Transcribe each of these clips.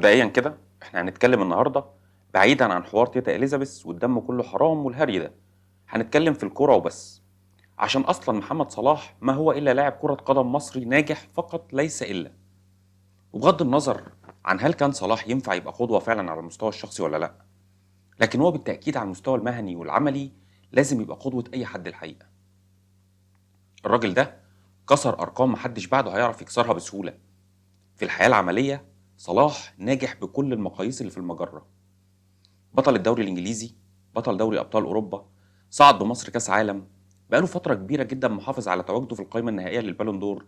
مبدئيا كده احنا هنتكلم النهارده بعيدا عن حوار تيتا اليزابيث والدم كله حرام والهري ده، هنتكلم في الكورة وبس، عشان اصلا محمد صلاح ما هو الا لاعب كره قدم مصري ناجح فقط ليس الا. وبغض النظر عن هل كان صلاح ينفع يبقى قدوة فعلا على المستوى الشخصي ولا لا، لكن هو بالتاكيد على المستوى المهني والعملي لازم يبقى قدوة اي حد. الحقيقة الراجل ده كسر ارقام محدش بعده هيعرف يكسرها بسهولة. في الحياة العملية صلاح ناجح بكل المقاييس اللي في المجرة، بطل الدوري الانجليزي، بطل دوري ابطال اوروبا، صعد بمصر كاس عالم، بقاله فترة كبيرة جدا محافظ على تواجده في القائمة النهائية للبالون دور،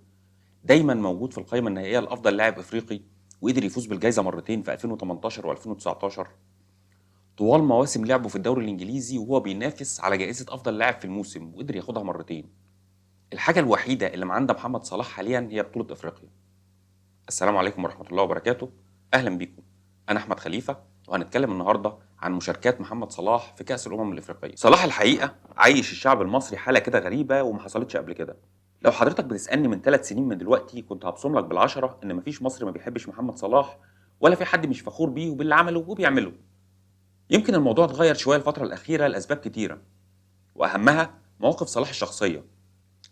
دايما موجود في القائمة النهائية لافضل لاعب افريقي، وقدر يفوز بالجائزة مرتين في 2018 و2019. طوال مواسم لعبه في الدوري الانجليزي وهو بينافس على جائزة افضل لاعب في الموسم وقدر ياخدها مرتين. الحاجة الوحيدة اللي معندها محمد صلاح حاليا هي بطوله افريقيا. السلام عليكم ورحمة الله وبركاته، اهلا بيكم، انا احمد خليفة، وهنتكلم النهارده عن مشاركات محمد صلاح في كاس الامم الافريقية. صلاح الحقيقة عايش الشعب المصري حاله كده غريبة وما حصلتش قبل كده. لو حضرتك بتسالني من 3 سنين من دلوقتي كنت هبصم لك بال10 ان مفيش مصري ما بيحبش محمد صلاح، ولا في حد مش فخور بيه وباللي عمله وبيعمله. يمكن الموضوع اتغير شوية الفترة الاخيرة لاسباب كتيرة، واهمها مواقف صلاح الشخصية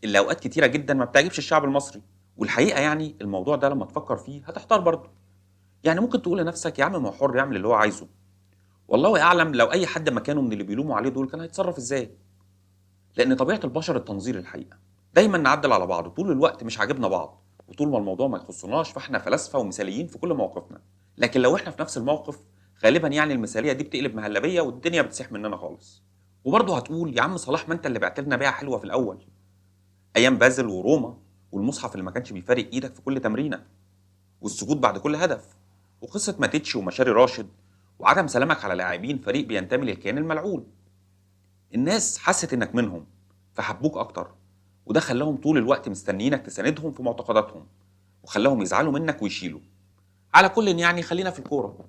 اللي اوقات كتيرة جدا ما بتعجبش الشعب المصري. والحقيقة يعني الموضوع ده لما تفكر فيه هتحتار برضه. يعني ممكن تقول لنفسك يا عم ما هو حر يعمل اللي هو عايزه، والله اعلم لو اي حد مكانه من اللي بيلوموا عليه دول كان هيتصرف ازاي. لان طبيعة البشر التنظير، الحقيقة دايما نعدل على بعض طول الوقت، مش عاجبنا بعض، وطول ما الموضوع ما يخصناش فاحنا فلاسفة ومثاليين في كل مواقفنا. لكن لو احنا في نفس الموقف غالبا يعني المثالية دي بتقلب مهلبية والدنيا بتسيح مننا خالص. وبرضه هتقول يا عم صلاح ما انت اللي بعت لنا بيعه حلوة في الاول، ايام بازل وروما، والمصحف اللي ما كانش بيفارق ايدك في كل تمرينه، والسجود بعد كل هدف، وقصة ماتيتشي ومشاري راشد، وعدم سلامك على لاعبين فريق بينتمي للكيان الملعون. الناس حست انك منهم فحبوك اكتر، وده خلاهم طول الوقت مستنيينك تساندهم في معتقداتهم، وخلاهم يزعلوا منك ويشيلوا. على كل يعني خلينا في الكورة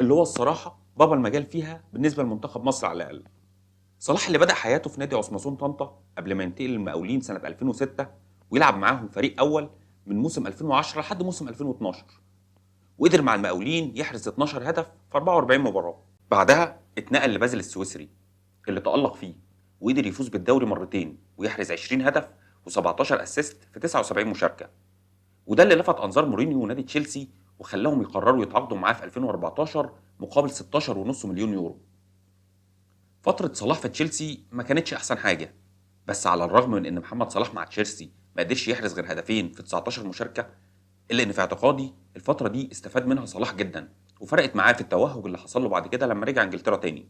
اللي هو الصراحة بابا المجال فيها بالنسبة لمنتخب مصر على الاقل. صلاح اللي بدا حياته في نادي عصمصون طنطا قبل ما ينتقل للمقاولين سنة 2006 ويلعب معاهم فريق اول من موسم 2010 لحد موسم 2012، وقدر مع المقاولين يحرز 12 هدف في 44 مباراة. بعدها اتنقل لبازل السويسري اللي تألق فيه وقدر يفوز بالدوري مرتين ويحرز 20 هدف و17 assist في 79 مشاركة. وده اللي لفت انظار مورينيو ونادي تشيلسي وخلاهم يقرروا يتعاقدوا معاه في 2014 مقابل 16.5 مليون يورو. فترة صلاح في تشيلسي ما كانتش احسن حاجة، بس على الرغم من ان محمد صلاح مع تشيلسي ما قدرش يحرز غير هدفين في 19 مشاركة، الا ان في اعتقادي الفترة دي استفاد منها صلاح جدا وفرقت معاه في التوهج اللي حصل له بعد كده لما رجع انجلترا تاني.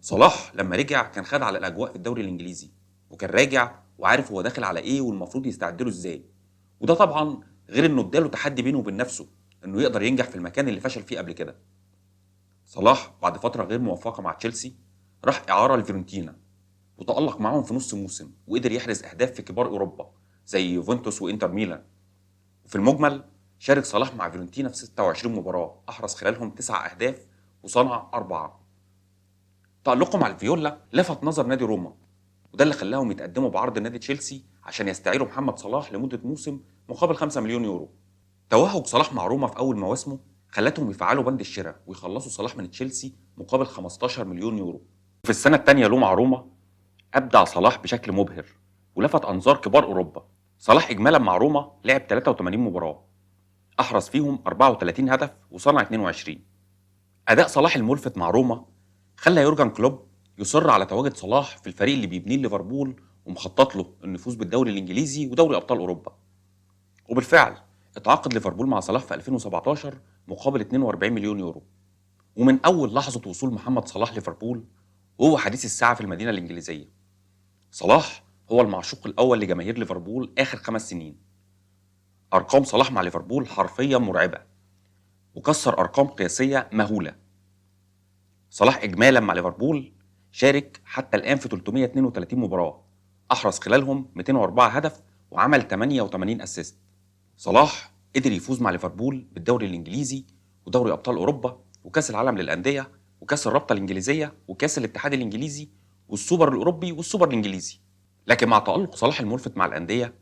صلاح لما رجع كان خد على الاجواء في الدوري الانجليزي، وكان راجع وعارف هو داخل على ايه والمفروض يستعد له ازاي. وده طبعا غير انه اداله تحدي بينه وبين نفسه انه يقدر ينجح في المكان اللي فشل فيه قبل كده. صلاح بعد فترة غير موفقة مع تشيلسي راح اعاره لفيورنتينا وتألق معاهم في نص موسم وقدر يحرز اهداف في كبار اوروبا زي يوفنتوس وانتر ميلان. وفي المجمل شارك صلاح مع فيورنتينا في 26 مباراة أحرز خلالهم 9 أهداف وصنع 4. تألقه مع الفيولا لفت نظر نادي روما، وده اللي خلاهم يتقدموا بعرض نادي تشيلسي عشان يستعيروا محمد صلاح لمدة موسم مقابل 5 مليون يورو. توهج صلاح مع روما في أول مواسمه خلتهم يفعلوا بند الشراء ويخلصوا صلاح من تشيلسي مقابل 15 مليون يورو. في السنة الثانية له مع روما أبدع صلاح بشكل مبهر ولفت أنظار كبار أوروبا. صلاح إجمالا مع روما لعب 83 مباراة، أحرز فيهم 34 هدف وصنع 22. أداء صلاح الملفت مع روما خلى يورجن كلوب يصر على تواجد صلاح في الفريق اللي بيبنيه ليفربول ومخطط له إنه يفوز بالدوري الإنجليزي ودوري أبطال أوروبا. وبالفعل اتعاقد ليفربول مع صلاح في 2017 مقابل 42 مليون يورو. ومن أول لحظة وصول محمد صلاح ليفربول وهو حديث الساعة في المدينة الإنجليزية. صلاح هو المعشوق الأول لجماهير ليفربول آخر 5 سنين. أرقام صلاح مع ليفربول حرفيا مرعبة وكسر أرقام قياسية مهولة. صلاح إجمالا مع ليفربول شارك حتى الآن في 332 مباراة، أحرز خلالهم 204 هدف وعمل 88 assist. صلاح قدر يفوز مع ليفربول بالدوري الإنجليزي ودوري أبطال أوروبا وكأس العالم للأندية وكأس الرابطة الإنجليزية وكأس الاتحاد الإنجليزي والسوبر الأوروبي والسوبر الإنجليزي. لكن مع تألق صلاح الملفت مع الأندية،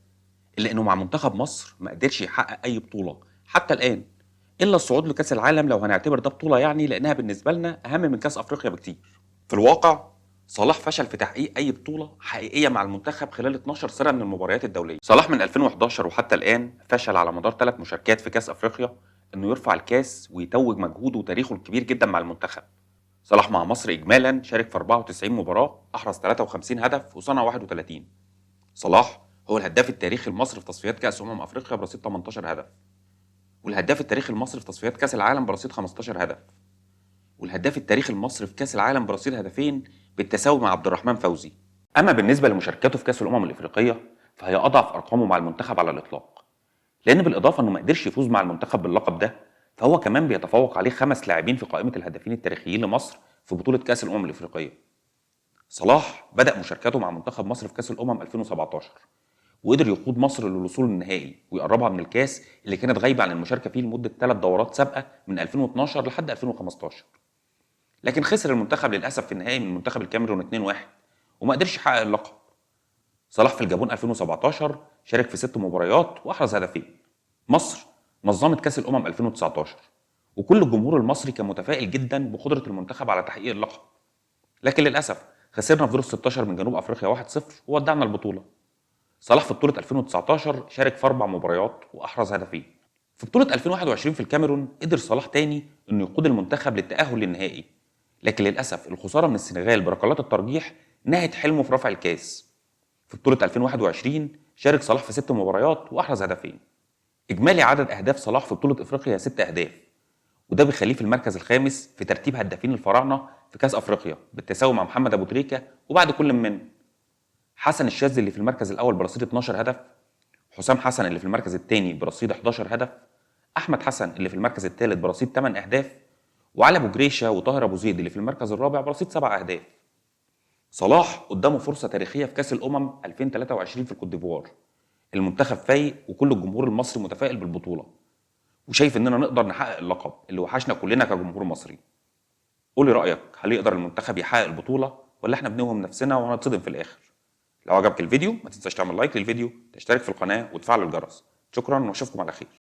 إلا إنه مع منتخب مصر ما قدرش يحقق أي بطولة حتى الآن، الا الصعود لكاس العالم لو هنعتبر ده بطوله يعني، لانها بالنسبة لنا اهم من كاس افريقيا بكتير. في الواقع صلاح فشل في تحقيق اي بطوله حقيقية مع المنتخب خلال 12 سنة من المباريات الدولية. صلاح من 2011 وحتى الان فشل على مدار 3 مشاركات في كاس افريقيا انه يرفع الكاس ويتوج مجهوده وتاريخه الكبير جدا مع المنتخب. صلاح مع مصر اجمالا شارك في 94 مباراة، احرز 53 هدف وصنع 31. صلاح هو الهداف التاريخي لمصر في تصفيات كاس افريقيا برصيد 18 هدف، والهداف التاريخي لمصر في تصفيات كاس العالم برصيد 15 هدف، والهداف التاريخي لمصر في كاس العالم برصيد هدفين بالتساوي مع عبد الرحمن فوزي. اما بالنسبة لمشاركاته في كاس الامم الافريقية فهي اضعف ارقامه مع المنتخب على الاطلاق، لان بالاضافة انه ما قدرش يفوز مع المنتخب باللقب ده، فهو كمان بيتفوق عليه 5 لاعبين في قائمة الهدافين التاريخيين لمصر في بطوله كاس الامم الافريقية. صلاح بدا مشاركته مع منتخب مصر في كاس الامم 2017 وقدر يقود مصر للوصول للنهائي ويقربها من الكاس اللي كانت غايبة عن المشاركة فيه لمدة 3 دورات سابقه من 2012 لحد 2015. لكن خسر المنتخب للاسف في النهائي من منتخب الكاميرون 2-1 وما قدرش يحقق اللقب. صلاح في الجابون 2017 شارك في 6 مباريات واحرز هدفين. مصر نظمت كاس الامم 2019 وكل الجمهور المصري كان متفائل جدا بقدره المنتخب على تحقيق اللقب، لكن للاسف خسرنا في دور 16 من جنوب افريقيا 1-0 وودعنا البطولة. صلاح في بطوله 2019 شارك في 4 مباريات واحرز هدفين. في بطوله 2021 في الكاميرون قدر صلاح تاني انه يقود المنتخب للتاهل للنهائي، لكن للاسف الخسارة من السنغال بركلات الترجيح نهت حلمه في رفع الكاس. في بطوله 2021 شارك صلاح في 6 مباريات واحرز هدفين. اجمالي عدد اهداف صلاح في بطوله افريقيا 6 اهداف، وده بيخليه في المركز الخامس في ترتيب هدافين الفراعنة في كاس افريقيا بالتساوي مع محمد ابو تريكه، وبعد كل من حسن الشاذلي اللي في المركز الاول برصيد 12 هدف، حسام حسن اللي في المركز الثاني برصيد 11 هدف، احمد حسن اللي في المركز الثالث برصيد 8 اهداف، وعلي ابو جريشه وطاهر ابو زيد اللي في المركز الرابع برصيد 7 اهداف. صلاح قدامه فرصة تاريخية في كاس الامم 2023 في الكوت ديفوار. المنتخب فايق وكل الجمهور المصري متفائل بالبطولة وشايف اننا نقدر نحقق اللقب اللي وحشنا كلنا كجمهور مصري. قولي رايك، هل يقدر المنتخب يحقق البطولة ولا احنا بنوهم نفسنا وهنتصدم في الاخر؟ لو عجبك الفيديو ما تنساش تعمل like للفيديو، تشترك في القناة وتفعل الجرس. شكرا واشوفكم على خير.